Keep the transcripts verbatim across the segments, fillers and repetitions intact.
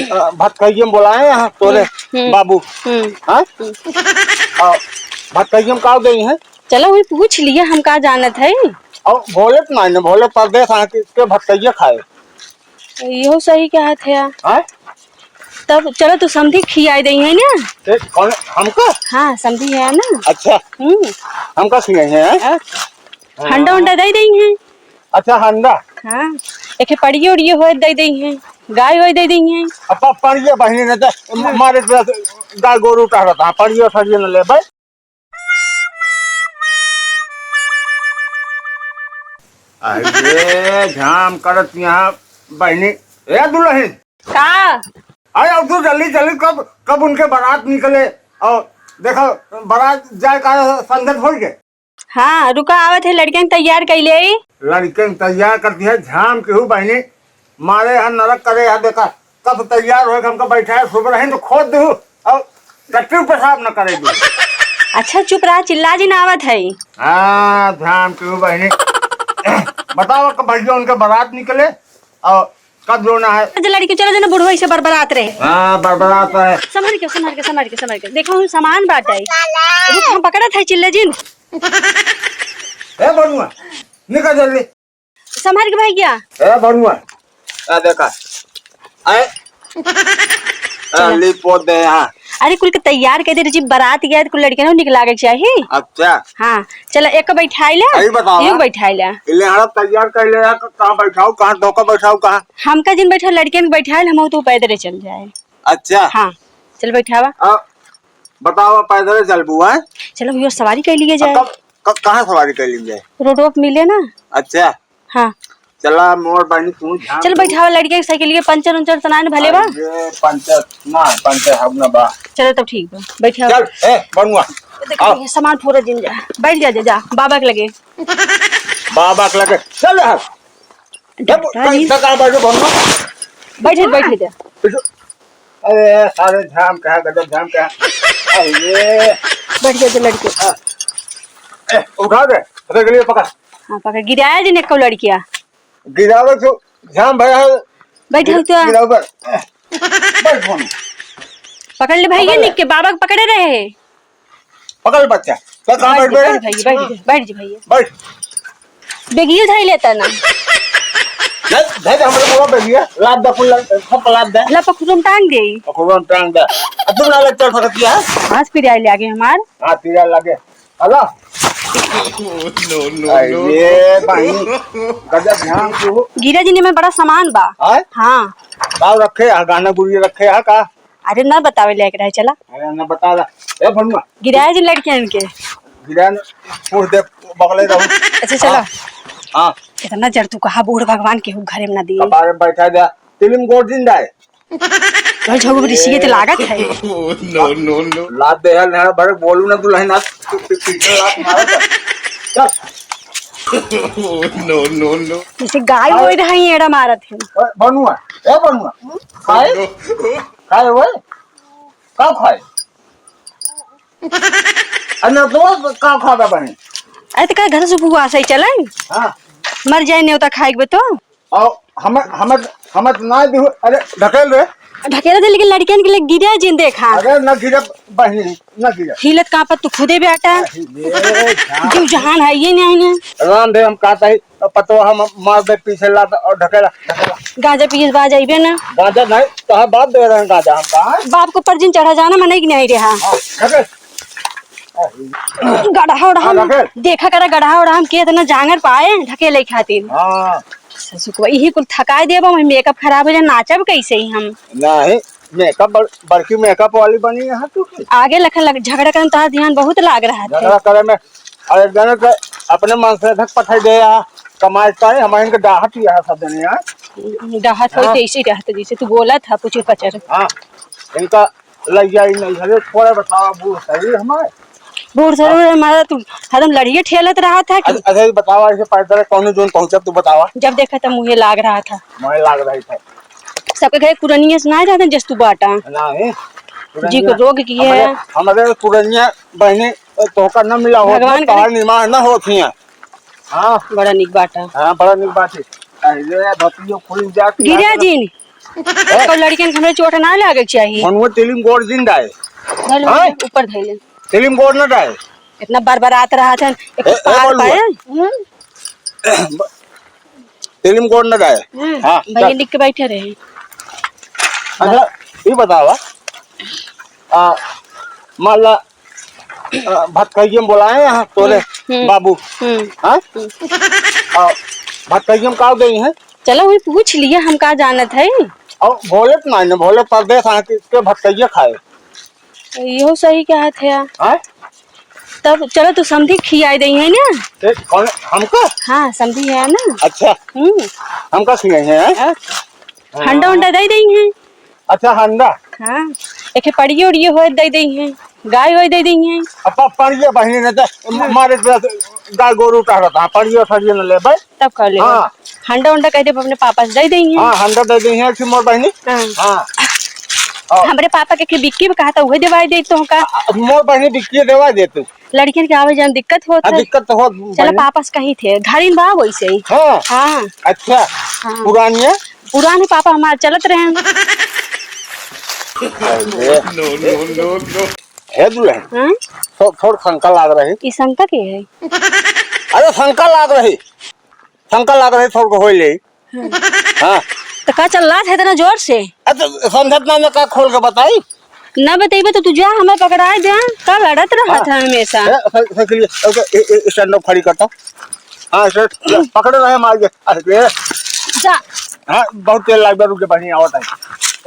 अ, भटकैया में बोलाए हैं तोरे हम्म, हम्म। बाबू। हम्म। हाँ? हम्म। अ, भटकैया में का देई हैं? चला, वही पूछ लिया, हम का जानत है। अउ भोले तो नहीं, भोले परदेस आके के भटकैया खाए। इहो सही कहत है। हाँ? तब चला, तू समधी खियाई देई है ना? ए, कौन, हमका? हाँ, समधी है ना। अच्छा। हम्म। हमका खियाई है, हैं? अच्छा। हाँ। हंडा उंडा देई देई है। अच्छा, हंडा। हाँ, एके पड़ियो उड़ियो होए देई देई है, गाय होए देई देई है। अब प-, पड़ियो बहिनी ने तो हाँ। मारे तो गाय गोरू उठा रहता है, पड़ियो सड़ियो न लेबै। अरे झाम करत यहाँ बहिनी, ए दुल्हन। का? अरे अब तू जल्दी जल्दी, कब, कब उनके बारात निकले और देखो बारात जाए का संदर्भ हो गए। हाँ, रुका, आवत है, लड़कियन तैयार कइले आई। लड़कियन तैयार कर दिया, झाम केहू बहिनी मारे है, नरक करे है। देखा, कब तैयार होए, हमका बैठा है, सुबह रही तो खोद दू और टट्टी पेशाब न करे दू। अच्छा, चुप रहा, चिल्ला जिन, आवत है। हाँ, झाम केहू बहिनी। बताओ, कब भैया उनके बारात निकले और कब जोना है? चलो लड़की, चलो जना, बुढ़वा इसे बरबरात रहे। हाँ, बरबरात रहे। संभाल के, संभाल के, संभाल के, संभाल के। देखो, हम सामान बाटे। रुक, हम पकड़त है, चिल्ला जिन। ए बनुआ, निकल जल्दी। संभाल के भैया। ए बनुआ, आ देखा। आए। चला। ली पोत दे यहाँ। अरे, कुल के तैयार कर दे रे जी, बारात गया, कुल लड़के ना निक लागे के चाही। अच्छा। हाँ, चला, एक बैठाई ले। अरे बताओ, एक हाँ। बैठाई ले। ले, हाँ, तैयार कर ले, कहाँ बैठाऊ, कहाँ धोखा बैठाऊ, कहाँ? हमका जिन बैठा, लड़कियन के बैठाइल, हम तो पैदल चल जाए। अच्छा। हाँ, चल बैठावा। आ, बतावा, पैदल चलबू, हैं? चलो, यो सवारी कर लिए जाए। कब, क-, कहाँ सवारी कर ली जाए? रोडवा पे मिले ना। अच्छा। हाँ। चला, मोर बहिनी, तू ध्यान चल, दे। बैठावा, लड़कियन के साइकिल के पंचर उंचर तो ना न भले बा? अरे, पंचर, ना, पंचर हम ना बा। चलो, तब ठीक बा, बैठावा। चल, ए, बनुआ, देखो, आओ। ये सामान पूरा जिन जा, बैठ जा, जा, जा, बाबा के लगे। बाबा के लगे, चल यार। डॉक्टर कहीं जी। तक आ बैठो, बनुआ। बैठे, बैठे जा। बैठो। अरे, सारे झाम कहाँ, गजब झाम कहाँ। अरे। बैठ जा, जा लड़के। हाँ। ए, उठा दे, उठा के लिए पकड़। हाँ, पकड़, गिराया जी ने को लड़किया। गिरावे तो झाम भया है। बैठल तो। गिरावे पर। बैठ बनुआ। पकड़ ले भैया, पकड़ ले। निक के बाबा के पकड़े रहे। पकड़ बच्चा। तो कहाँ बैठ बैठ, बैठ? बैठ भैया, बैठ, बैठ जी भैया। बैठ। बेगियो धई लेता ना। धर, धर हमरे बोला बेगिया। लाद दे, कुल लाद, सब लाद दे। ला पखुरम टांग दे। पखुरम टांग दे। अब तुम ना लगता सकती है? घास पिराई ले आगे हमार। हाँ, पिराई लागे। हला। No, no, no, अरे no। भाई, गजब ध्यान से हो। गिरा जी ने में बड़ा सामान बा। आय? हाँ। का रखे है? गहना गुरिया रखे है का? अरे ना बतावे लायक रहे, चला। अरे ना बता रहा। ए भनुआ। गिराया जी लड़कियन के। गिराया न, पूछ दे, बगले रहू। अच्छा, चला। हाँ। हाँ। इतना जर तू कहा बूढ़ भगवान केहू घरे में ना दिए। कपारे में बैठा दे, तिलिम गोड़ दिन जाए। भाई झगू ऋषि के तो लागत है। No, no, no। लाद दे है, ना बड़े बोलू ना दुल्हन, आज तू पी-, पीछे लात मारा था। चल। No, no, no। जैसे गाय हाँ। होई रहा है, एड़ा मारत है। ए, बनुआ, ए बनुआ। खाए? खाए ओए? का खाए? अरे ना तो का खाबे बने? अरे तो का घर से उपवास है, चले? हाँ। मर जाए नेवता खाए के बे तो। आओ, हम, हम, हम ना दिहु, अरे ढकेल रे। ढकेल दे, लेकिन लड़कियन के लिए गिरे जिन देखा। अरे ना गिरे बहिनी, ना गिरे। हिलत कांपत तू खुदे बेटा। अरे, ये जान। जीव जहान है ये नहीं ने। राम दे हम कहता है, पतो हम मार दे पीछे लात और ढकेला, ढकेला। गांजा पिए बाज अइबे ना। गांजा नहीं, तो हम बाप दे रहे हैं गांजा हम कहाँ? बाप को परजिन चढ़ा जाना मनई के नहीं रहा। हाँ, ढकेल। गड़हा उड़हा हाँ, में ढकेल। देखा करा गड़हा उड़हा में के इतना जांगर पाए ढकेले खातिर। हाँ। ससुकवा, इही कुल थकाए देबा, मैं मेकअप खराब हो जाए, नाचब कैसे ही हम? नहीं, मेकअप बड़-, बड़की मेकअप वाली बनी है तू की। आगे लखन लग, झगड़ा करन तोहार ध्यान बहुत लाग रहा है। झगड़ा करे में, और एक जने के अपने मन से धक पठाई दे या कमाए पाए, हम इनके डाहत ही है सब जने यार। डाहत होई हाँ। तो इसी रहत जैसे तू बोला था, पूछे पचर। हाँ, इनका लग जाई नहीं, अरे थोड़ा बतावा बूढ़ सही हमारे। बूढ़ सही हमारा तू हरदम लड़िए ठेलत रहा था कि अच्छा, अच्छा, ये बतावा, ऐसे पैदल कौन जोन पहुंचा, तू बतावा। जब देखा था मुँहे लाग रहा था। मुँहे लाग रही था। सबके घरे पुरनिया से ना जाते जस तू बाटा। नहीं। जी को रोग की है। हमारे, हमारे पुरनिया बहने तोहका न मिला हो, भगवान करे। निमान न होत हिया। हाँ। बड़ा निक बाटा। हाँ, बड़ा निक बाटे। अरे, धतियो खुल जात गिरा यार। जी। हैं? तो लड़कियन के हमरे चोट ना लागे के चाही। फोनवा तेलिम गोड़ दिन दाए। धइले हैं? ऊपर धइले। तेलिम गोड़ ना दाए। इतना बरबरात रहत हन, एक ए, ए, पार बोलुआ। पाए। हम्म। तेलिम गोड़ ना दाए। हम्म। हाँ, भैया चल। लिख के बैठे रहे। अच्छा, ये बतावा, आ, मान ला, आ, भटकैया में बोलाए हैं तोरे हम्म, हम्म। बाबू। हम्म। हाँ? हम्म। आ, भटकैया में का देई हैं? चलो, वही पूछ लिया, हम का जानत है। और भोले तो नहीं ना, भोले परदेस आए के, के भटकैया खाए। इहो सही कहत है। हाँ? तब चलो, तू समधी खियाई देई है ना? ए, कौन, हमका? हाँ, समधी है ना। अच्छा। हम्म। हमका खियाई है, हैं? और हाँ। हंडा उंडा दे देई हैं। अच्छा, हंडा। हाँ, एके पड़ियो उड़ियो होए दे देई हैं, गाय वाय दे देई हैं। अब प-, पड़ियो बहिनी ने तो म-, हाँ। मारे तो गाय गोरू टहरत, हाँ, पड़ियो ठड़ियो न लेबै। तब कर लेबै। हाँ। हंडा उंडा कह दे, अपने पापा से दे देई हैं। हाँ, हंडा दे देई हैं, अच्छी मोर बहिनी। हाँ। हाँ। और हमरे पापा के, के बिक्की में कहा था, उहे देवाई दे तो का। आ, मोर बहिनी बिक्की देवाई दे तू। लड़कियन के आवे जाए में दिक्कत होत आ, है। दिक्कत तो होत चलो, बहिनी। पापा से कही थे, घड़ी में बा वैसे ही। हाँ। हाँ। अच्छा। हाँ। पुरानिया? पुराने पापा हमार चलत रहे हैं। अरे। No, no, no, no। हे दुल्हन, हाँ? थो-, थोड़ शंका लाग रही। ई शंका के है? अरे शंका लाग रही, शंका लाग रही, थोड़ को होई ले। हाँ। हाँ। तो का चिल्लात है इतना जोर से? अरे तो समझत ना, मैं का खोल के बताई? ना बतइबे तो तू जा, हमें पकड़ाए दे, का लड़त रहत हाँ। है हमेशा। ए, स-, साइकिल, ओके, ए, ए, stand up खड़ी करता। हाँ, सर, पकड़े रहे, मार के। अरे, जा। हाँ, बहुत तेल लाग बा, रुक जा, बढ़िया आवत है।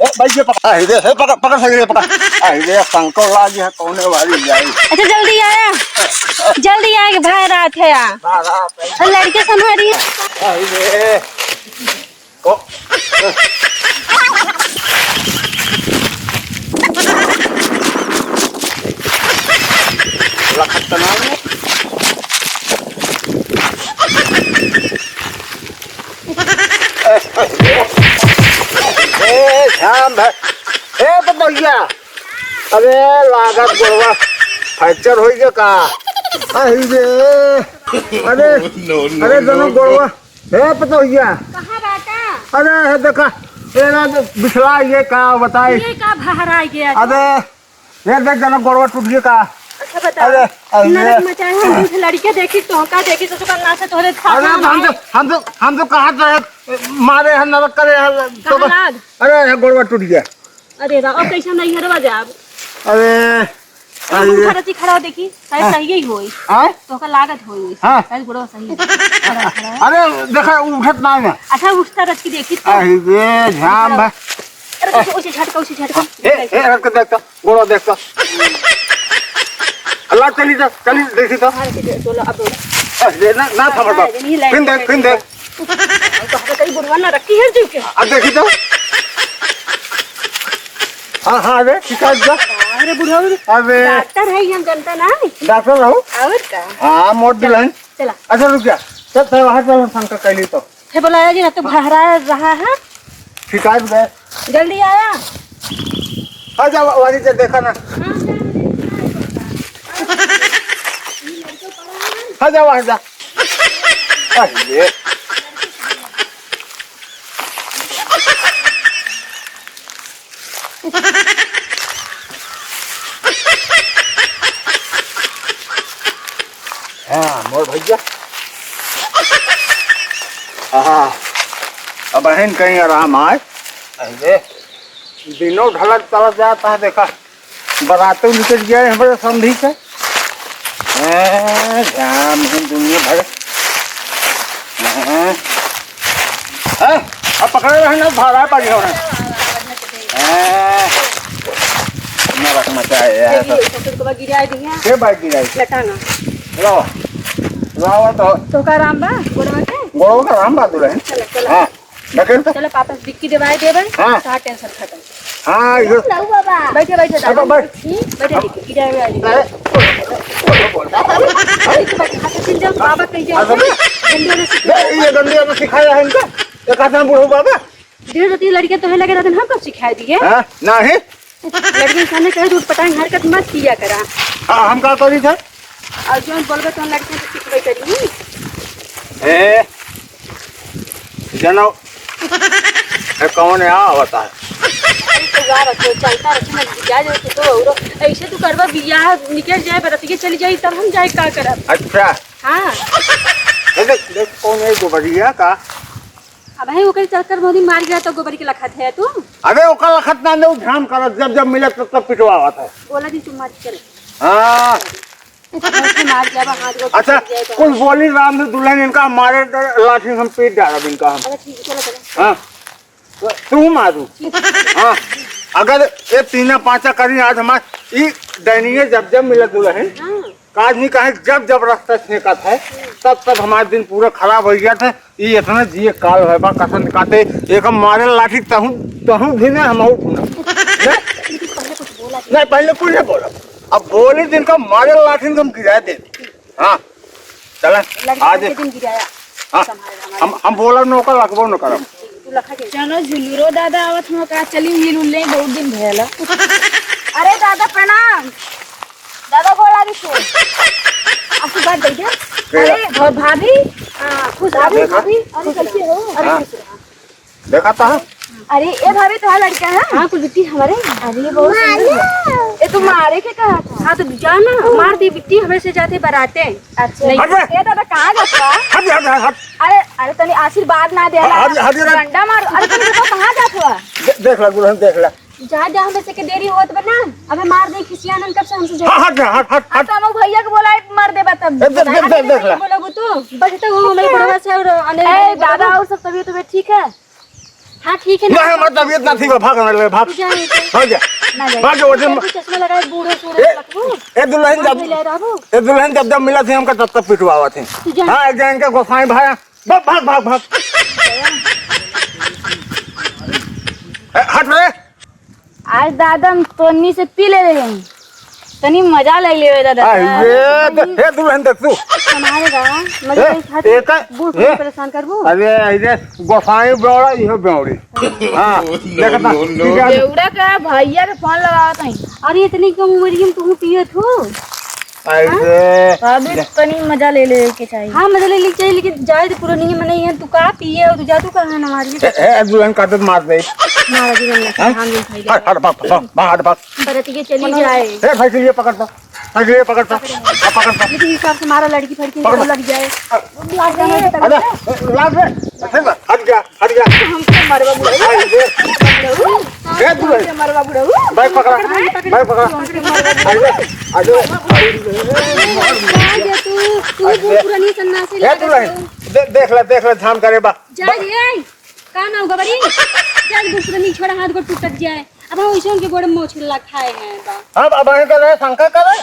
ए, भाई, ये पकड़, अरे, ए, पकड़, पकड़, साइकिल पकड़। अरे, शंकर लाग है, कौने वाली जाई? अच्छा, जल्दी आया, जल्दी आया, कि भाई रात है आ। हाँ, रात है। अरे, लड़के संभालिए। अरे, ओ। लखत तो नाम है। ए, श्याम भाई। ए, तो भैया। अरे, लागत गोड़वा fracture होई गया का? अरे, अरे, No, no, अरे, no, दोनों no। गोड़वा हे पतोहिया। कहाँ बाटा? अरे, हे देखा, ए ना, बिछला ये का बताई? ये का बहरा गया? अरे, ये देख जना गोड़वा टूट गया का? अच्छा, बता। अरे, अरे। नरक मचाए हो, मुझे लड़के देखी, तो का देखी, तो का ना से तोहरे अरे, सामने हम तो, आए। हम तो, हम तो कहा तो है, मारे हैं, नरक करे हैं, तो कहाँ का-, लाग? अरे, ये गोड़वा टूट गया। अरे रा, अब कैसे नैहरवा जाब? अरे, अरे। उठा रची खड़ा हो, देखी, शायद हाँ। सही ही होई। हाँ? तो का लागत होई। हाँ। शायद गोड़वा सही है। खड़ा, खड़ा है। अरे, देखा, उठत ना है। अच्छा, उठता रच के देखी तो। अरे, झाम बा। अरे, उसे, उसे झटका, उसे झटका। ए, ए, रख के देख तो, गोड़वा देख तो। अल्लाह, चली जा, चली, देखी तो। हाँ, चलो, अब बोलो। अरे, ना, ना समझ हाँ, पाओ। नहीं, लाइन फिर देख, में फिर नहीं देख। तो हमें कहीं बुढ़वा ना रखी है जीव के। अब देखी तो। हाँ, हाँ, अरे, शिकायत जा। अरे, बुढ़वा भी अबे। डॉक्टर है, हम जनता ना है। डॉक्टर रहो? और का? हाँ, मोट दुल्हन। चला। अच्छा, रुक जा। चल, चल, वहाँ चल, हम शंका कर ली तो। हे बोला जी, ना तो भहरा रहा है। शिकायत गए। जल्दी आया। आ जा, वा-, वाली से देखा ना। हाँ, जा। आ जा, वहाँ जा। अरे। हाँ, मोर भैया। हाँ, अब बहन कहीं आराम आए। अरे, दिनों ढलत चला जाता है, देखा। बरातों निकल गया है हमारे समधी से। हैं, जाम है दुनिया भर। हैं, हैं, अब पकड़े रहे ना, भाड़ा पड़ी हो रहे। हैं, नरक मचाए यार। देखिए, ससुर को गिरा दिया। के बाइक गिराई? लटाना। लाओ, लाओ तो। तो का राम बा, गोड़वा के? गोड़वा का राम बा दुल्हन। चलो, चलो। हाँ। ढकेल तो। चलो, पापा से बिक्की देवाए देबे। हाँ। सारा टेंशन खत्म। हाँ, ये। लाऊ बाबा। बैठे, बैठे, अब दादा। बैठ। हम्म, बैठे, बैठे, बैठे, बैठे। अरे, बोल, बोल, बोल। अरे, तो बैठे, हाथ से जब बाबा कह जाए, अरे, गंदे वाला सीखे। ये, ये गंदे वाला सिखाया है इनका। ये कहते हैं बूढ़ो बाबा। डेढ़ राती लड़के तोहे लगे रहते, हम कब सिखाए दिए? हाँ, नहीं। लड़कियन के सामने कहे, "उटपटांग हरकत मत किया करा।" हाँ, हम का करी थे? और जौन बोलबे, तौन लड़कियन से सिखबे करी। ए, जनो, कौन है आवता है? अरे तो यार, तो चलता रखे ना, बिया जाए तो, तो औरो ऐसे तू करबा, बिया निकल जाए, बरतिया चली जाई, तब हम जाए का करब? अच्छा। हाँ। ए, देख, देख, कौन है गोबरिया का? अब है ओकर चक्कर मोदी मार गया तो गोबरी के लखत है तू? अबे ओकर लखत ना, नहीं ध्यान करत, जब जब मिलत तब तब पिटवावत है। बोला दी तू मार चल। हाँ। मार जाबा, हाथ गोड़ अच्छा, टूट जाए तो। कुछ बोली राम से दुल्हन इनका मारे तो लाठी हम पीट डालब इनका हम। अच्छा, ठीक है, चलो, चलो। हाँ। तो तू मारू। हाँ। अगर ये तीना पाँचा करी आज हमार ई डैनिये जब जब मिला दुल्हन, हाँ। काज नहीं कहे जब जब रास्ता छेकत है, तब तब हमार दिन पूरा खराब हो गया था। ई इतना जिए काल है बा कसम काटे, एक हम मारे लाठी तहूँ, तहूँ भी ना हमहू भी ना। नहीं, पहले कुछ बोला नहीं, पहले कुछ नहीं बोला। अब बोली दिन का मारे लाठी हम गिरा दे। हाँ, चला। लड़की आज के दिन गिराया। हाँ, संभाल हमारे। हम, हम बोला न ओकर, लगबो न करब। तू लखा के। चलो, झुलुरो दादा आवत हो का? चली, मिल उल ले, बहुत दिन भयल। अरे दादा, प्रणाम। दादा, गोड़ लागी छे। आशीर्वाद दे दे। के? अरे, और भाभी, आ, खुश रहो, देखा? भाभी। अरे, कैसे हो? अरे, हाँ। खुश रहो। देखा था? अरे, ए भाभी, तुम्हारा लड़का है? हाँ, कुल बिट्टी हमारे। अरे, बहुत सुंदर है। ए, तू मारे के कहा था? हाँ, तो जा ना, मार दी बिट्टी, हमें से जाते बराते। अच्छा। नहीं। हट बे। ए, दादा, कहाँ जात बा? हट, हट, हट, हट। अरे, अरे, तनी आशीर्वाद ना देला। हट, हट, हट। डंडा मार। अरे, तनी बताओ, कहाँ जात बा? दे-, देख ला, दुल्हन, देख ला। जा, जा, हमें से के देरी होत बा ना। अबे मार दे, खिसिया नन कब से हमसे हाँ, हट, हट, हट, हट। तो हम भैया के बोला, मार देबा तब। ए, दे-, दे-, दे-, देख ला। बोलबू तू? बचता हूँ, हमें बुढ़वा से और अनिल ए, बोलबू। दादा, और सब तबीयत, तबीयत ठीक है? हाँ, ठीक है ना? नहीं, हमार तबीयत ना ठीक बा, भाग, भाग, भाग। तू जा यहाँ से। भाग जा। ना जाए। भाग जा, वजन तू चश्मा लगाए, बूढ़ो सूढ़ो ए, लगबू। ए, दुल्हन जब, भाग ले रहबू। ए, दुल्हन जब, जब मिला थे हमका, तब, तब पिटवावा थे। तू जा। हाँ, एक जन के गोसाई भाई, भाग, भाग, भाग, भाग। ए, हट रे। आज दादा हम तोनी से पी ले रहे हैं। तनी मजा ले लेवे दादा। आ, ये तो, हे दुल्हन देख तू। हमारे गाँव, मजा ए, नहीं खाते। एक, बूढ़ ए, बूढ़ परेशान करबू। अरे, अरे, गोसाई बेवड़ा, इहो बेवड़ी। हाँ, देखत ना, no, no, ठीक है। बेवड़ा का भैया के फोन लगावत हई। अरे, इतनी कम उम्र में तू पियत हो? अरे। हाँ? अभी तनी मजा ले ले के चाहिए। हाँ, मजा ले ले के चाहिए, लेकिन जाए तो पुरानी में नहीं है। तू का पिए हो? तू जा, तू कहाँ ना मारी? ए, ए, दुल्हन का तो मार दे। मारा जी, हम हाँ? हम नहीं खाई। हट, हट, भाग, भाग, भाग, हट, भाग। बरतिया चली जाए। ए, भाई, ये पकड़ तो। भाई, ये पकड़ तो। अब पकड़ तो। लेकिन हिसाब से मारा, लड़की फड़की पकड़। लग जाए। लाग जाए। अरे, लाग रे। हट जा। हट गया, हट गया। हमके मरवा बुढ़ऊ। अरे, ए, तू हमके मरवा बुढ़ऊ। बैग पकड़ा, बैग पकड़ा। हमके मरवा बुढ़ऊ। अरे, अरे। जा, जा तू, तू अरे। बहुत पुरानी सन्नासी ए, तू लागत रहे। हो। दे-, देख ले, देख ले, धाम करे बा। जा रे, का नाव गबरी? जा रे, बहुत पुरानी छोड़ा, हाथ गोड़ टूटत जाए। अब हम वैसे उनके गोड़ में मोछ लग खाए हैं बा। अब, अब आगे करे, शंका करे।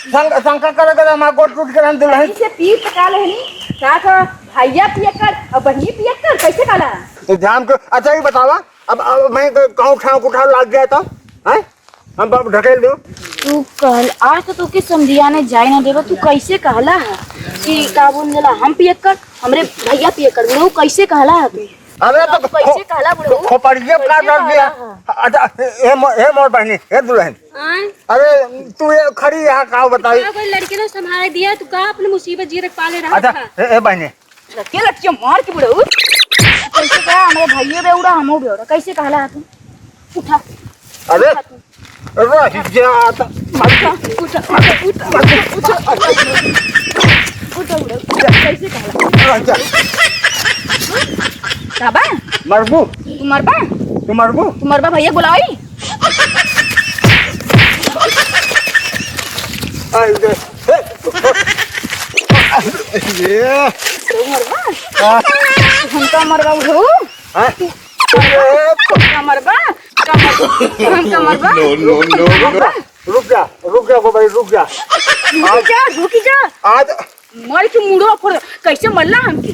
शंका, शंका करे, करे, हमारा गोड़ टूट के हम दुल्हन। इसे पीर पका लेहनी, का कहा, भैया पियक्कड़ और बहिनी पियक्कड़, कैसे कहला? तो ध्यान को, अच्छा, ये बतावा, अब, अब मैं क-, कहूँ ठाव उठाव लाग जाए तो, हैं? हम बाप ढकेल दो। तू कहल, आज तो तोके समधियाने जाए ना देबा, तू कैसे कहला है कि का बोल देला, हम पियक्कड़, हमरे भैया पियक्कड़, वो कैसे कहला है तू? अरे तो तू कैसे खो-, कहला बुढ़ऊ? खो-, खोपड़िया कैसे का दर्द कहला दिया? है? अच्छा, हे मो-, हे मोर बहनी, हे दुल्हन। आय? अरे तू ये खड़ी यहाँ का बताई? का कोई लड़के ने संभाल दिया, तू का अपने मुसीबत जी रख पाले रहा अच्छा, था? हे, हे बहनी, लटके लटके मार के बुढ़ऊ। कैसे कहा, हमारे भाइयों बेवड़ा, हमहू बेवड़ा। कैसे कहला है तू? उठा। अरे, उठा तू। रह जा, तो उठा, उठा, उठा, उठा, उठा, उठा, उठा, उठा, उठा, उठा। कैसे कहला? रह जा। का बा? मरबू? तू मरबा? तू मरबू? तू मरबा, भैया बुलाई। आई दे। ये। तू मरबा? हाँ। हमका मरबा उठऊ? हाँ? हमका मरबा? हमका मरबा? हमका मरबा? No, no, no, no। मरबा? रुक जा, रुक जा, गोबरी, रुक जा। रुक जा, रुक जा। आज मर के मुड़ो फोड़। कैसे मरला हमके?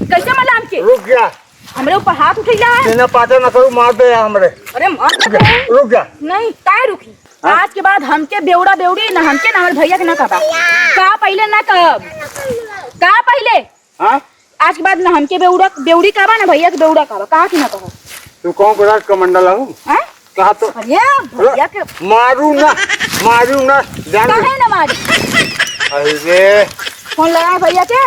कैसे मरला हमके? रुक जा। हमरे ऊपर हाथ उठैला है। बिना पाता ना करू, मार दे हमरे। अरे मार दे। रुक जा। नहीं, काहे रुकी? हाँ? आज के बाद हमके बेवड़ा बेवड़ी ना, हमके ना हमरे भैया के ना कहबा। का पहिले ना कहब? का पहिले? हाँ? आज के बाद ना हमके बेवड़ा, बेवड़ी कहबा ना भैया के बेवड़ा कहबा। कहा कि ना कहब? तू कौन को राज कमंडल हूँ? हाँ? कहा तो अरे भैया के मारू ना, मारू ना, जान। काहे ना मारी? अरे। फोन लगाए भैया के।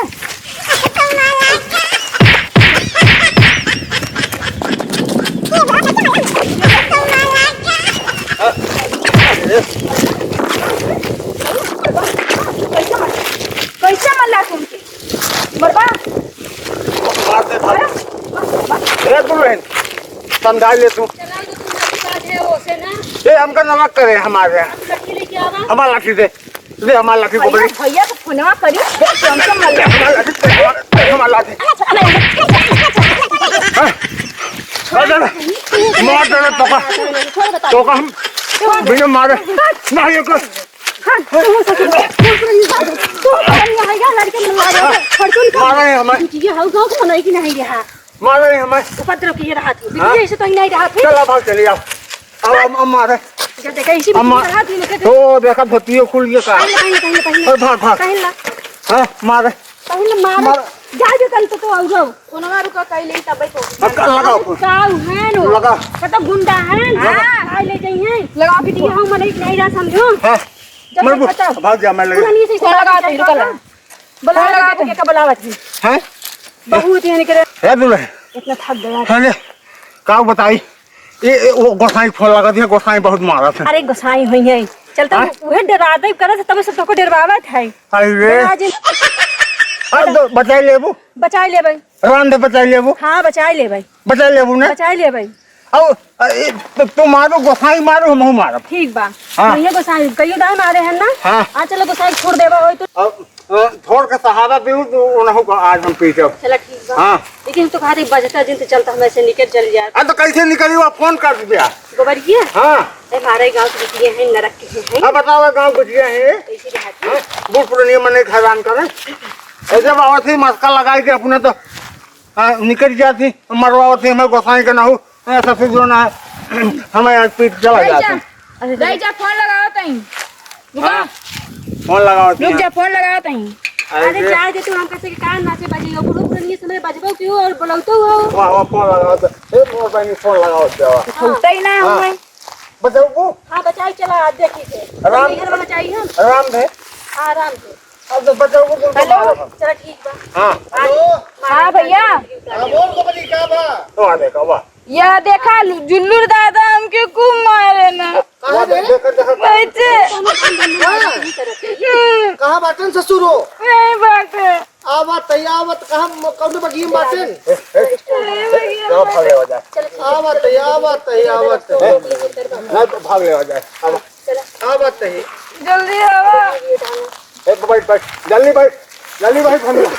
समझा ले तू। चला, तो तुम अभी बात है, वो से ना। ए, हमका नमक करे हमारे। लाठी लेके आवा। हमार लाठी दे। दे हमार लाठी को भैया, बड़ी। भैया को फोनवा करी। दे, हमसे मत ले। हमार लाठी दे, हमार, दे हमार लाठी। हाँ? अरे, मार डाले तोका। तोका हम बिना मारे। नहीं, ये कर। हाँ, तू हो सके। तू हो सके। तू हो सके। लड़के में मारे। फॉर्चून का मारे हमें। ये हाउ गाँव के मनई की नहीं रहा। मारे हमें। उपद्रव किए रहा थी। हाँ? बिटिया ऐसे तो ही नहीं रहा थी। चला भाग चली आओ। अब हम, हम मारे। जब देखा इसी अम्मा, बिटिया रहा थी, लेकिन तो देखा धोतियो खुल गया का? पहले, पहले, पहले, पहले। अरे भाग, भाग। पहले। हाँ, मारे। पहले मारे। मार। जा जो तन तो, तो आओ जाओ। फोनवा रुका, कई ले तब तो। अब का लगाओ फोन। का है नो? लगा। का तो गुंडा है। लगा। हाँ। का ले जाई है? लगा बिटिया फोन। हम नहीं, नहीं रहा समझो। हाँ। जब मैं तक बु-, बताओ। भाग जा, मैं ले पुरानी से फोन लगा दे, रुका ना। बुलावा, फोन लगा के दे। का बुलावा थी? हैं? बहुत ही निकले। है दुल्हन। इतना थक गया। हाँ, ले। का बताई? ए, ए, वो गोसाई फोन लगा दिया, गोसाई बहुत मारा था। अरे गोसाई होई है। चलता हाँ? उहे डरा दे करे से तब से तोको डरवावत है। अरे रे। डरा जे। अरे तो बचाई लेबू? बचाई लेबै। राम दे बचाई लेबू? हाँ, बचाई लेबै। बचाई लेबू ना? बचाई लेबै। अब, ए, तो तू मारो, गोसाई मारो, हमहू मारब। ठीक बा। हाँ। नहीं है गोसाई, कईयो दाई मारे हैं ना? हाँ। आ चलो गोसाई छोड़ देबा होई तो। अब अ, थोड़ के सहारा देऊ तो उनहु को आज हम पीटब। चला ठीक बा। हाँ। लेकिन हम तो कहा थे बजता जिन तो चलता हम ऐसे निकल चल जाए। आ तो कैसे निकली हुआ फोन कर दिया। गोबरिया? हाँ। ए, हमारे गाँव के बिटिया हैं, नरक के हैं। अब बताओ गाँव बिटिया हैं। कैसी बात है? हाँ, बूढ़ पुरानिया मने हैरान करे। ऐसे बाबा थी मस्का लगाई के अपने तो, हाँ, निकल जाती, मरवाओ थी हमें गोसाई के ना हो। हाँ, ससुर जो ना, हमें आज पीट चला जाते। रही जा, फोन लगाओ तई। रुका। हाँ, फोन लगाओ तई। रुक जा, फोन लगाओ तई। अरे अरे दे। जाए दे तू, हम कैसे के कान नाचे बजी हो, बुढ़ो बुढ़निया समय बजबो क्यों और बुलावतो हो? वाह, वाह, फोन लगाओ तो। ए, मोर बहनी, फोन लगाओ तो। उठौते ही ना हाँ। हमें। बचाओ को? हाँ, बचाई चला, आज देखी थे। राम। घर में बचाई हम। राम थे। हाँ, राम थे। अब तो बचाओ को, बोल तो हेलो। मारो हम। चला, ठीक बा। हाँ। आज हेलो। मार हाँ, भैया। हाँ, बोल, गोपति, का बा? तो आ देखा, वाह। या देखा, जुल्लूर दादा हमके खूब मारे ना। कहाँ वाह, रे? देख, देख, देख। कैसे? हाँ। कहाँ बाटन ससुर हो? यही बाटे। आवत है, आवत, कहाँ म-, कौन बगिया में बाटन? ए, ए, ए, भैया, चलो, भाग लेवा जाए। आवत है, आवत है, आवत है। ए, ना तो भाग लेवा जाए। अब आवत है। जल्दी आवा। ए, बैठ, बैठ। जल्दी बैठ। जल्दी बैठ, भनुआ।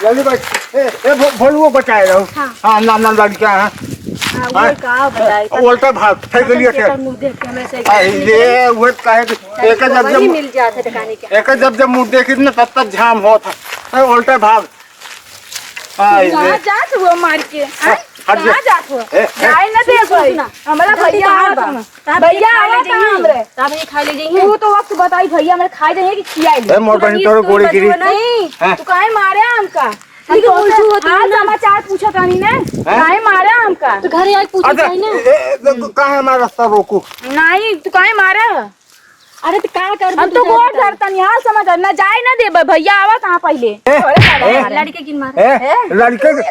जल्दी बैठ। ए, ए, भो-, भोलुओ बचाए रहो। हाँ। हाँ, नाम, नाम लड़कियाँ हैं। हाँ, वो हाँ? का बताए? उल्टा भाग, फेंक दिया, फेंक। मुँह देख के हमें से अरे, ये, वो काहे के, एक जब, वही जब, मिल जाते ठिकाने के। एक जब, जब मुँह देखी ना, तब तक जाम होत है। ए, उल्टा भाग। हाँ, ये कहाँ ले। जात हुआ मार के? हाँ, हाँ? हट जा। कहाँ जात हुआ? ए, ए। जाए ना दे सुन, भाई। सुन, सुन। हमारा भैया आ बा। तब भैया ये खा ले आवा था जाइए। हमरे। तब ये खा ले जाइए। तू तो वक्त बताई भैया हमरे खाए जाइए कि खियाए ले। ए, मोर बहन, तोर गोड़ी गिरी। नहीं, हाँ। तू काहे मारे हमका? हम ठीक है, तो बोल, तू होती हाल है ना। समाचार पूछत रहनी ना। हाँ? काहे मारे हमका? तो घरे आके पूछत अच्छा, रही ना। ए, ए, तो काहे हमारा रास्ता रोकू? नहीं, तू काहे मारे? अरे तो का करबू हम तू तो जाके गोड़ बता। धरतनी, हाल समझ ना जाए ना देबे, भैया आवा कहाँ पहिले। ए, अरे दादा, ए, लड़के किन मार। ए, ए? लड़के के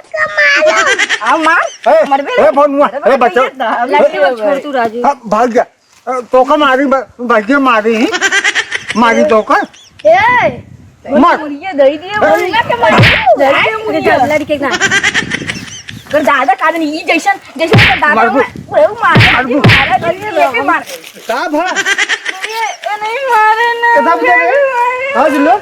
आओ मार, ए, मरबे ए, ना। भनुआ, अरे ए, बच्चा। भैया, लड़के को छोड़ तू राजू। हाँ, भाग जा। अ, तोका मारी, ब-, भाग्य मारी ही। मारी तोका। ए, मार। ये दे दिए, ए। बोलना के मार। दे दिए अरे मुझे। जब लड़के ना। अगर दादा का नहीं, ई जैसन, जैसन का दादा मारबू। मार, वो मार, मारबू। मार, ये भी मार। का भा? ये, ये नहीं मारे ना, कितना बजे रे? ये मारे। हाँ, जिल्लू।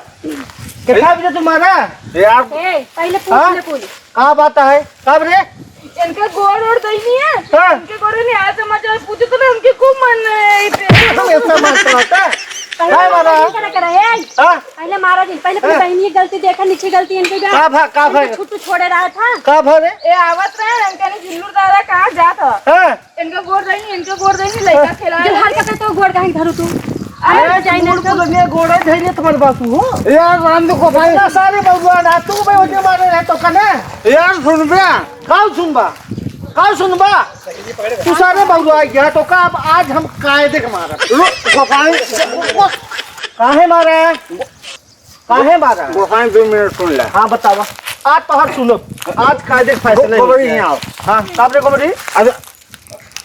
कितना बजे तुम्हारा? यार। ए, पहले पूछ हाँ? ले, पूछ। का बात है? कब रे? इनका गोड़ ओड़ दईनी है। हाँ। इनके गोड़ नहीं, आज समाचार पूछे तो ना, उनके खूब मन है इसे। हम ऐसा मत करता। पहले काय मारा? पहले क्या करे है? हाँ। पहले मारा नहीं, पहले अपनी हाँ। बहनी की गलती देखा, नीचे गलती इनके भी। का भा, का भा? इनके छुट्टू छोड़े रहा था। का भा रे? ए, आवत रहे, इनके नहीं जिल्लू दादा कहाँ जात है? हाँ। इनका गोड़ दईनी, इनका गोड़ दईनी, लइका खेला जो रहे। हरकत है तो गोड़ काहे धरू तू? अरे, अरे, जाई ना बूढ़ तो। पुरानिया गोड़ है, धइले तुम्हारे बापू हो। यार, राम देखो भाई। इतना सारे बबुआ ना, तू भाई ओके मारे रहे तो कने। यार, सुन बे। काउ सुनबा? काउ सुनबा? तू सारे बबुआ आ गया तो का, अब आज हम कायदे के मारा। लो, गोपाल। काहे मारा? काहे मारा? गोपाल, दो मिनट सुन ले। हाँ, बतावा। आज तो हर सुनो। आज कायदे के फैसले गो-, गोबरी होंगे। यहाँ आओ। हाँ, का रे गोबरी? अच्छा,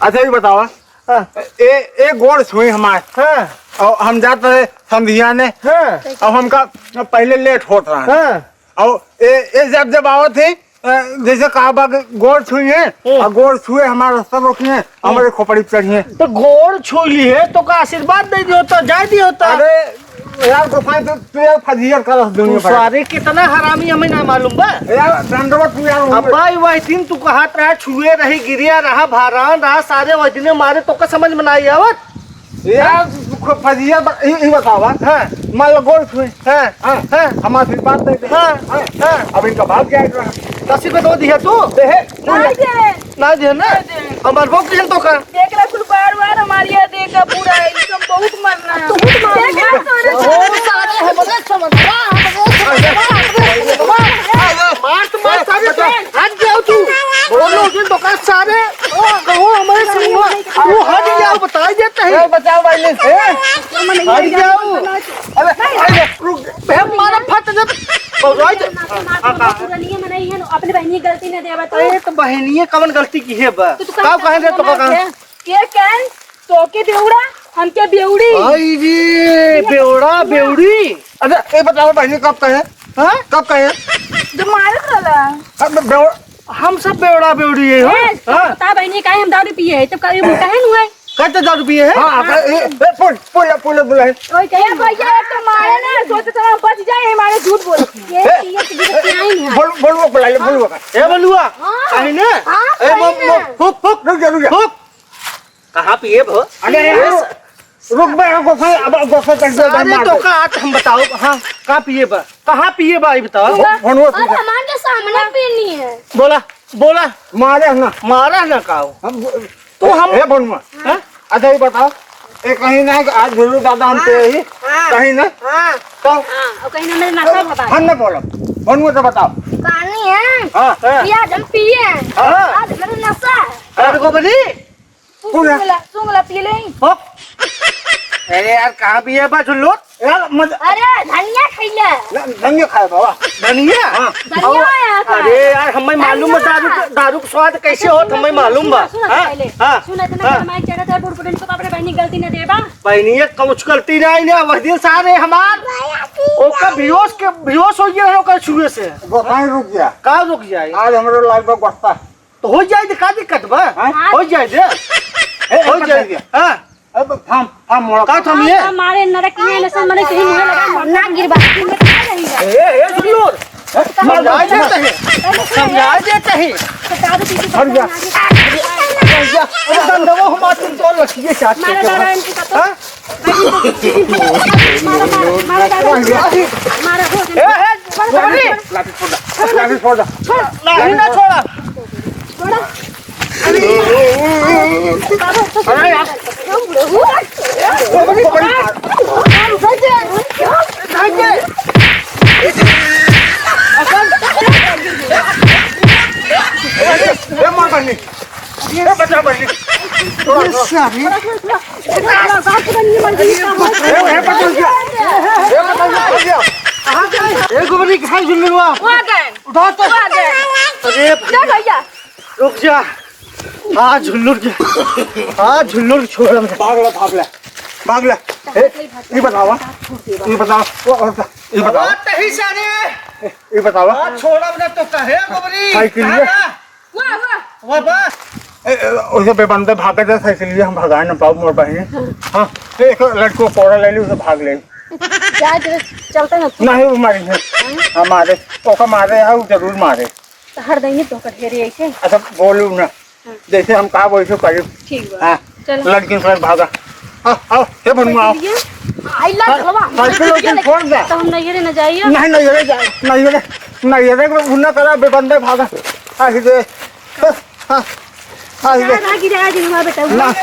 अच्छा, ये बतावा। हाँ। ए, ए गोड़ छुई हमार। हाँ। और हम जात रहे संधिया ने। हाँ। और हमका पहले लेट होत रहा। हाँ। और ए, ए जब, जब आवत ही, अ, जैसे कहा बा कि गोड़ छुइहे, हम्म। और गोड़ छुए हमारा रास्ता रोकिहे, हम्म। हमारे खोपड़ी पे चढ़िहे। तो गोड़ छू लिहे, तो का आशीर्वाद दे दियो, तो जाए दियो, तो। अरे, यार, गोसाई, तू, तू यार फजीहत करत दुनिया तू भर। सारे कितना हरामी, हमें ना मालूम बा। यार, दंडवत तू यार, अब भाई, वही दिन तू कहत रहा, छुए रही, गिरिया रहा, भारान रहा, सारे वही दिने मारे, तो का समझ में ना आई आवत? यार, फ-, फजीहत ब-, ई, ई बतावा। हाँ। मान लो गोड़ छुए। हाँ। हाँ। हाँ। हमारे आशीर्वाद दे दे। हाँ। हाँ। हाँ। अब इनका भाग जाएगा। दस रुपये दो दिया तू? दे है। ना दे। ना दे ना? ना दे। हमार बहू किहन तो का? देख रहा कुल बार बार हमारी यार देख का पूरा है, इसको बहुत मरना है। तू बहुत मार देख रहा है। ओ, सारे हमरे समझ, हमरे समझ, मार तो मार सारे, हट जाओ तू। बोलो जिन तो का सारे, कहो हमारे समूह, तू हट जाओ, बताई देते हैं। ए, बचाओ भाई, ले। ए, हट जाओ। अरे, अरे, रुक। बे, मारा फट जब बउराई दे। मार, मार, मार, पुरानिया मनई है न, अपने बहिनी गलती न देवा तो। अरे, तो बहिनिये कवन गलती किहे बा? तू तो का कहे रे, तो का कहे? के कहन, तोके बेउड़ा, हमके बेउड़ी। आई रे, बेउड़ा, बेउड़ी। अच्छा, ये बताओ बहिनी कब कहे? हाँ? कब कहे? जब मारत रहला। अब बेउ-, हम सब बेउड़ा, बेउड़ी है, हाँ? ए, तो हाँ? बता बहिनी, काहे हम दारू पिए है? तो काहे हम कहन हुआ है? कहते दारू पिए है? हाँ, हाँ। ए, ए, पुल, पुल, पुल, पुल है। ओए, कहे ए, भैया, एक तो मारे ना, सोचे तो हम बच जाए, हमारे झूठ बोल। ये, ए, ये तो गिरफ्तारी है। बोल, बोलुआ बुला ले, बोलुआ का। ए, बोलुआ, हाँ। कहीं ना? हाँ, ए, कहीं वो, ना। वो, फुक, फुक, रुक जा, रुक जा। फुक। कहाँ पिए भो? अरे, ए, रुक, रुक बे, गोसाई, अब गोसाई कर दे, सारे मार तो दे। का, हम बताओ, हाँ, का पिए बा? कहाँ पिए बा, ई बताओ? भो-, भनुआ अरे, पिए। हमारे सामने पीनी है। बोला, बोला। मारे ना। मारा ना का हो? हम तो हम हे बनुआ। हाँ? अच्छा, ये बताओ, ये कहीं ना कि आज झुल्लू दादा हम पे ही, हाँ। कहीं ना? हाँ। तो? हाँ, और कहीं ना मेरे नशा भवा। हम ना बोलब। बनुआ से बताओ। पानी है? हाँ। हाँ। पिया, हम पिए हैं। हाँ। आज मेरे नशा है। अरे को बनी? तू पूरा। सुंगला, सुंगला पी ले। हो? अरे यार, कहाँ पिए बा झुल्लू? यार, मत- अरे, धनिया खइले। न-, धनिया खाए बाबा। धनिया? हाँ। धनिया आया था। अरे यार, हमें मालूम है धनिया। दारू के, दारू के स्वाद कैसे होत, हमें मालूम बा। सुन, सुन, हाँ? पहले। हाँ। सुन, इतना हाँ। गरमाई चढ़त है, बूढ़ बुढ़न को अपने बहनी गलती न देबा। बहनी, ये कुछ गलती नहीं ना, वह दिन सारे हमार ओका बेहोश के, बेहोश हो गया है ओकर छुए से। गोसाई रुक गया। का रुक जाए? आज हमरो लाल बा गुस्सा। तो हो जाए दे, का दिक्कत बा? हाँ? हो जाए दे। ए, हो ए, जाए। हाँ। अब थाम, थाम मोड़ा। का थाम ये? मारे नरक में न सब मने कहीं मुंह लगा, ना गिरबा। ए, ए, सुन लो। समझा देते हैं। समझा देते हैं। हट जा। हट जा। अरे, दंडवा हम आज तुम तो लठिए चाट के मारा दादा इनकी का तो। हाँ? मारा, मारा, मारा दादा। ए, ए, छोड़ दे। लाठी छोड़ दे। लाठी छोड़ दे। छोड़। नहीं ना छोड़ा। छोड़ा। अरे यार। पकड़ी, पकड़ी। ए, ए, मार डाली। ए, बचा बहिनी। थोड़ा, थोड़ा। ए, ए, बचा लिया। ए, बचा लिया, बचा लिया। ए, गोबरी, कहाँ झुल्लुआ? वो आ गए। उठा तो। वो आ गए। अरे, जा भैया। रुक जा। आज झुल्लुर के, आज झुल्लुर छोड़ दे। भाग ले, भाग ले। भाग ले। ए, ई बतावा। ई बतावा। वो औरत, ई बतावा। बात नहीं सारे। ए, ई बतावा। आज छोड़ब ना तो कहे गोबरी। साइकिल ये। वाह, वाह। वाह, वाह। ए, ए, ओसे बेबंदे भागे दे, साइकिल ये हम भगाए ना पाऊ मोर बहिनी। हाँ, ए, एक लड़को कोड़ा ले ली, उसे भाग ले। जा, जरा चलते ना। नहीं, वो मारी है। हाँ? हाँ, मारे। ओका मारे है, वो जरूर मारे। तो हर दइए तो कर हेरे ऐसे। अच्छा, बोलू ना। हाँ। जैसे हम कहा वैसे करी। ठीक बा। हाँ। चलो। लड़किन से भागा। हाँ, आओ, हे बनुआ, आओ। साइकिल ये? आई ला, हाँ, चलवा। साइकिल उइकिल छोड़ दे। तो हम नैहरे न जाइए। नहीं, नैहरे जा, नैहरे, नैहरे को उन्ना करा, बेबंदे भागा। हाँ, ही दे। हाँ, हाँ, हाँ, ही दे। ना, ना, गिरा, आज हमारा बेटा। ना।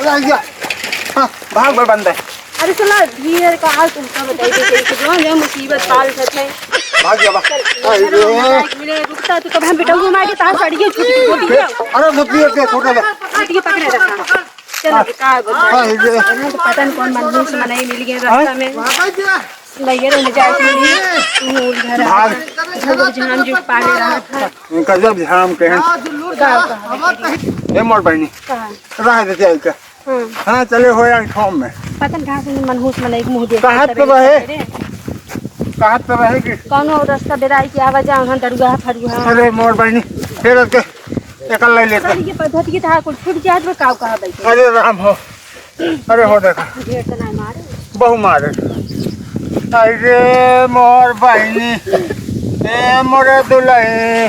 रह गया। हाँ, भाग बेबंदे। अरे साला, धीरे का हाल तुमका बताई दे, कि जो, जो मुसीबत पाल सकते हैं। भाग जा, भाग। चल, अरे मेरे रे। रुकता तो कब हम बेटा घुमा के तार साड़ी के छुट्टी को दिया। अरे, धोती के छोटा ले। छुट्टी पकड़े रखा। चल, हाँ। का बोलता है? हाँ, ये। अरे, तो पता नहीं कौन मनहूस मनई मिल गए रास्ता में। हाँ? लगे रहे, जाए के लिए। तू घर आ। भाग। झगड़ झाम जो पाले रहा था। इनका जब झाम के हैं। का, का? ए, मोर बहिनी। का? रह देते हैं इनका। हाँ। हाँ, चले हो यार, ठाम में। पता नहीं कहाँ से मनहूस मनई के मुँह देख कहाँ के पे तबे रहे? रे। कहाँ तो रहेगी? कौनो रास्ता बेराई के आवा जा, वहाँ दरुआ फरुआ। अरे मोर बहिनी, फिर के एकल ले लेते। सर, ये पद्धति के तहार कुल छूट जात बा, काव कहा बैठे? अरे राम हो, अरे हो देखा, ढेर तो नहीं मारे। बहु मारे। अरे मोर बहिनी, ए मोरे दुलही।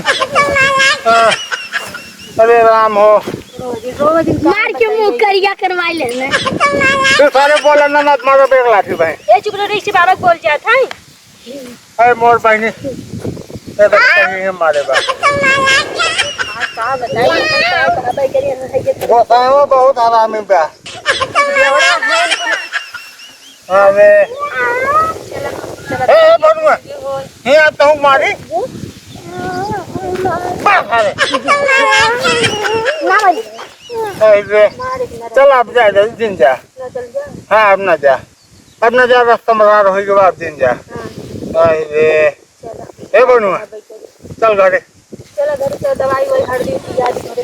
अरे राम हो। रोज, रोज इनका मार के मुंह करिया करवाई लेने। तू सारे बोला ना, मत मारो बेग लाठी भाई। ए चुप रहो, ऋषि बाबा के बोल जात है। अरे मोर बहिनी, ए बच्चा ही हम मारे बा। आज का बताई, का बताई करिए ना, ये तो गोसावा बहुत हरामी बा। अबे। चला, चला। ए, ए, बनुआ। ये हो। हे, आप तो मारी। बस, अरे। ना भाई। अरे। मारे के ना चल, आप जा, जा, जिन जा। ना चल जा। हाँ, अब ना जा। अब ना जा, रास्ता मरार होई के बाद जिन जा। हाँ। अरे। चला। ए, बनुआ। चल घरे। चला घरे, चला, दवाई ववाई हर दिन पिया दी घरे।